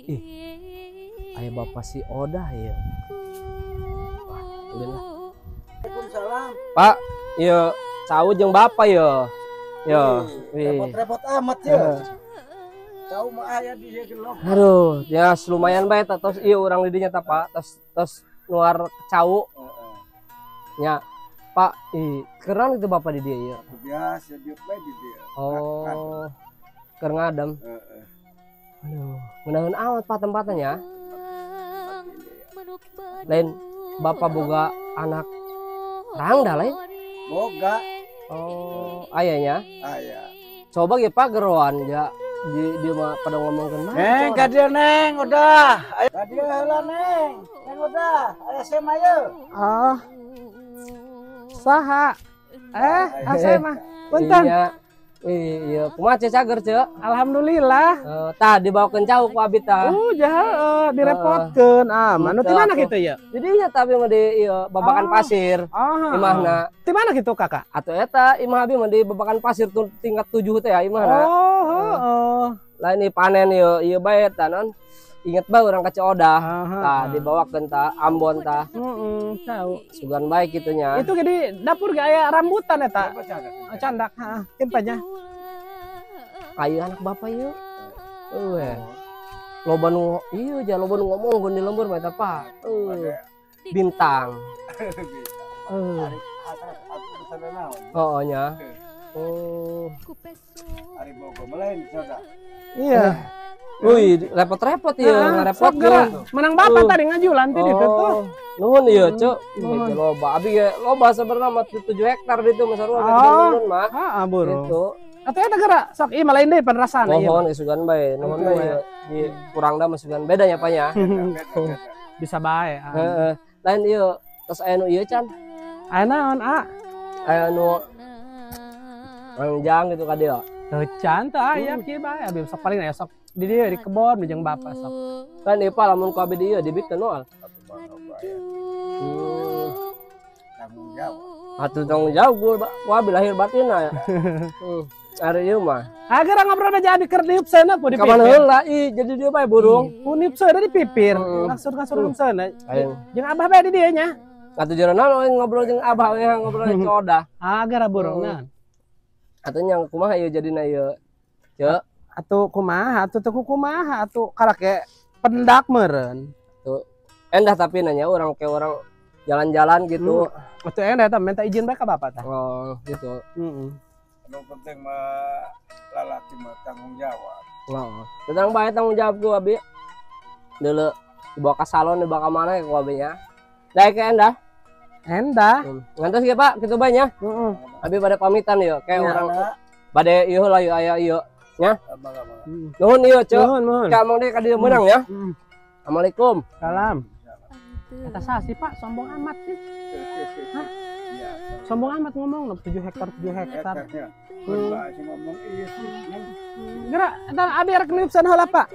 Ih, aya bapak si Odah ya. Wah, udah lah. Waalaikumsalam. Pak, iya, cau jeung bapak ya. Ya, wih. Repot-repot amat ya. Cau mah aya di dieu gelok. Aduh, ya lumayan bae ta, tos ieu urang di dinya ta, Pak. Tos tos nuar cau nya. Pak, ih, keren itu bapak di dieu ya. Biasa dieu bae di dieu. Oh, keur ngadem. Heeh. Aduh, ngeunaheun amat, Pak, tempatnya ya. Lain bapak boga anak rangda lain? Boga. Oh, ayahnya. Aya. Coba ge, Pak, geroan ya di dia mah pada ngomongkeun mah. Neng, ka dieu, Neng, udah. Ayo ka dieu heula, Neng. Neng, udah. Aya sem ayo. Oh. Saha? Eh, asa mah. Punten. Iya. Iya, kumaha, Ceu, cager, Ceu? Alhamdulillah. Eh, tah dibawakeun cau ku abi tah. Jaha direpotkeun. Ah, manu ti mana Atuh. Gitu ya? Jadi nya tapi mah di ieu babakan Oh. pasir. Oh. Imahna. Ti mana gitu, Kakak? Atuh eta imah abi mah di babakan pasir tuh tingkat 7 teh ya imahna. Oh, heeh. Lain ieu panen ieu ieu bae tah non. Inget bae urang ka Ceu Odah. Tah dibawakeun tah ambon tah. Heeh, tahu. Sugan bae kitu nya. Itu di dapur ge aya rambutan eta. Oh, candak, heeh. Kin nya. Ayo anak bapak yuk. Eueuh. Loba nu ieu ja, loba nu ngomong di lembur mah eta, Pak. Bintang. Oh nya. Oh. Ari bogo melain soda. Iya. Wih, repot-repot ya, Ah, ngarepot sok geura. ya. Menang bapak tadi ngajulan ti ditu tuh. Oh, nuhun ieu, Cuk. Ih, loba. Abi ge loba sebenarnya mah 7 hektar ditu mah sarua Oh. nuhun mah. Heeh, buru. Gitu. Atuh eta geura sok ieu mah lain deui panrasana ieu. Mohon isugan bae, nuhun bae ieu. Di kurang da mah sugan beda nya, Pak, nya. Bisa bae. Ah. Heeh. Lain ieu, tos aya nu ieu can. Aya naon, ah? Aya nu mangjang gitu ka dieu. Teu can teu aya kieu bae. Abi sok paling aya sok di dieu di kebon jeung bapak sok. Kan ieu, Pak, lamun ku abi di ieu dibikeun moal. Tanggung jawab. Atuh tanggung jawab ku abi lahir batinna ya. Ari ieu mah. Ah, geura ngobrol aja abi keur diup seuneu ku di Ka mana pipir. heula ih jadi dia bae burung. Ku niup seuneu di pipir. Langsung langsung niup seuneu. Ayo. Jeung abah bae di dieu nya. Atuh jero naon aing ngobrol jeung abah we ngobrol jeung Ceu Odah. Ah, geura burung naon. Atuh nya kumaha ieu jadina ieu? Ceu, Atuh kumaha atuh teu kumaha atuh karak ge pendak meureun. Tuh. Endah tapi nanya orang kayak orang jalan-jalan gitu. Atuh endah eta minta izin bae ka bapak tah. Oh, gitu. Heeh. Anu penting mah lalaki mah tanggung jawab. Oh. Tenang bae tanggung jawab ku abi. Dulu dibawa ke salon, dibawa ke mana ku abi nya. Daek ke endah. Endah. Ngantos ge, Pak, kitu bae nya. Heeh. Abi pada pamitan ieu, kayak Ya. orang bade ieu lah ieu aya ieu. Nya. Abang abang. Nuhun ieu, Ceu. Nuhun, nuhun. Ka mang deui ka dieu meunang ya. Heeh. Assalamualaikum. Salam. Eta saha sih, Pak? Sombong amat sih. Iya. Sombong amat ngomong 7 hektar 7 hektar. Hektarnya. Ngomong iya sih, Neng. Geura, eta abi rek niup seuneu heula, Pak.